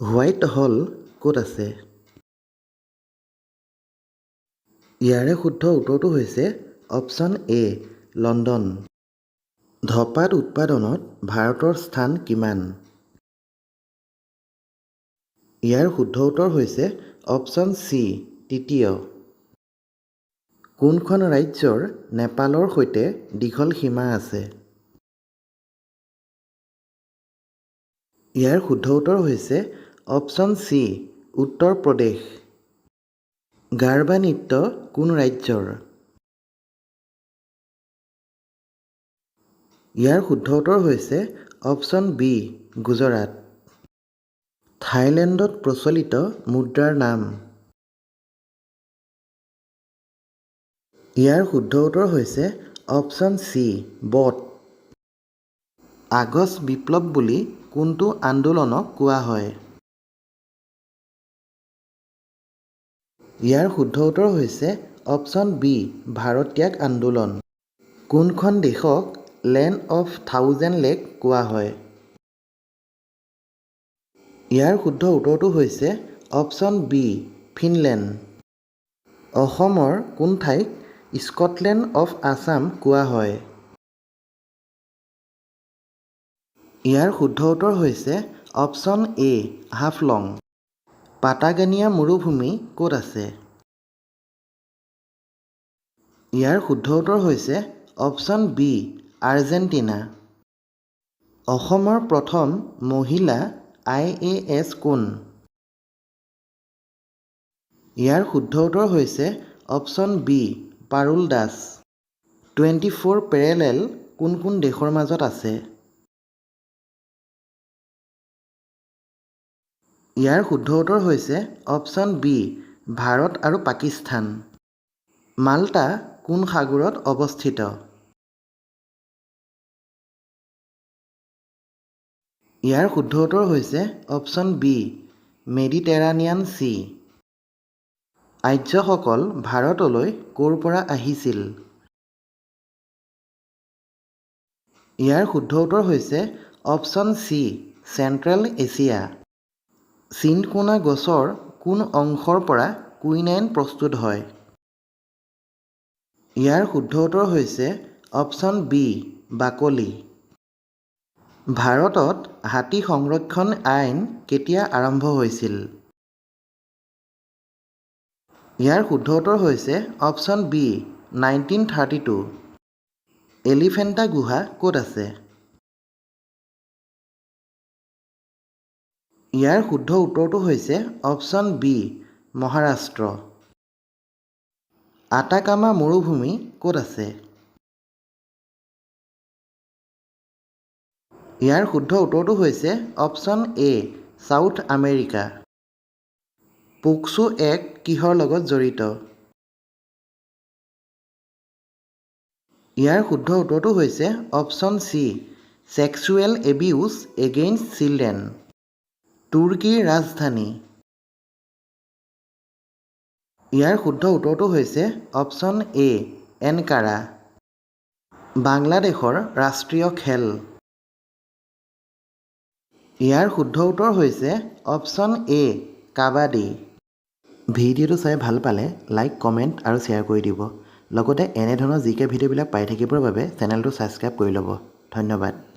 White হল ক'ত আছে? ইয়াৰে শুদ্ধ উত্তৰটো হৈছে অপশ্যন এ, লণ্ডন। ধপাত উৎপাদনত ভাৰতৰ স্থান কিমান? ইয়াৰ শুদ্ধ উত্তৰ হৈছে অপশ্যন চি, তৃতীয়। কোনখন ৰাজ্যৰ নেপালৰ সৈতে দীঘল সীমা আছে? ইয়াৰ শুদ্ধ উত্তৰ হৈছে অপশ্যন চি, উত্তৰ প্ৰদেশ। গাৰ্বা নৃত্য কোন ৰাজ্যৰ? ইয়াৰ শুদ্ধ উত্তৰ হৈছে অপশ্যন বি, গুজৰাট। থাইলেণ্ডত প্ৰচলিত মুদ্ৰাৰ নাম? ইয়াৰ শুদ্ধ উত্তৰ হৈছে অপশ্যন চি, বট। আগষ্ট বিপ্লৱ বুলি কোনটো আন্দোলনক কোৱা হয়? ইয়াৰ শুদ্ধ উত্তৰ হৈছে অপশ্যন বি, ভাৰত ত্যাগ আন্দোলন। কোনখন দেশক লেণ্ড অফ থাউজেণ্ড লেক কোৱা হয়? ইয়াৰ শুদ্ধ উত্তৰটো হৈছে অপশ্যন বি, ফিনলেণ্ড। অসমৰ কোন ঠাইক স্কটলেণ্ড অফ আছাম কোৱা হয়? ইয়াৰ শুদ্ধ উত্তৰ হৈছে অপশ্যন এ, হাফলং। পাটাগনিয়া মৰুভূমি ক'ত আছে? ইয়াৰ শুদ্ধ উত্তৰ হৈছে অপশ্যন বি, আৰ্জেণ্টিনা। অসমৰ প্ৰথম মহিলা আইএএছ কোন? ইয়াৰ শুদ্ধ উত্তৰ হৈছে option B, Parul Das. 24 parallel কোন কোন দেশৰ মাজত আছে? ইয়াৰ শুদ্ধ উত্তৰ হৈছে অপশ্যন বি, ভাৰত আৰু পাকিস্তান। মাল্টা কোন সাগৰত অৱস্থিত? ইয়াৰ শুদ্ধ উত্তৰ হৈছে অপশ্যন বি, মেডিটেৰানিয়ান চি। আৰ্যসকল ভাৰতলৈ ক'ৰ পৰা আহিছিল? ইয়াৰ শুদ্ধ উত্তৰ হৈছে option C, central Asia. Cinchona গছৰ কোন অংশৰ পৰা কুইনাইন প্ৰস্তুত হয়? ইয়াৰ শুদ্ধ উত্তৰ হৈছে অপশ্যন বি, বাকলি। ভাৰতত হাতী সংৰক্ষণ আইন কেতিয়া আৰম্ভ হৈছিল? ইয়াৰ শুদ্ধ উত্তৰ হৈছে অপশ্যন বি, 1932। এলিফেণ্টা গুহা ক'ত আছে? ইয়াৰ শুদ্ধ উত্তৰটো হৈছে অপশ্যন বি, মহাৰাষ্ট্ৰ। আটাকামা মৰুভূমি ক'ত আছে? ইয়াৰ শুদ্ধ উত্তৰটো হৈছে option A, south America. POCSO act কিহৰ লগত জড়িত? ইয়াৰ শুদ্ধ উত্তৰটো হৈছে option C, sexual abuse against children. তুৰ্কীৰ ৰাজধানী? ইয়াৰ শুদ্ধ উত্তৰটো হৈছে অপশ্যন এ, এনকাৰা। বাংলাদেশৰ ৰাষ্ট্ৰীয় খেল? ইয়াৰ শুদ্ধ উত্তৰ হৈছে অপশ্যন এ, কাবাডী। ভিডিঅ'টো চাই ভাল পালে লাইক, কমেণ্ট আৰু শ্বেয়াৰ কৰি দিব। লগতে এনেধৰণৰ জি কে ভিডিঅ'বিলাক পাই থাকিবৰ বাবে চেনেলটো ছাবস্ক্ৰাইব কৰি ল'ব। ধন্যবাদ।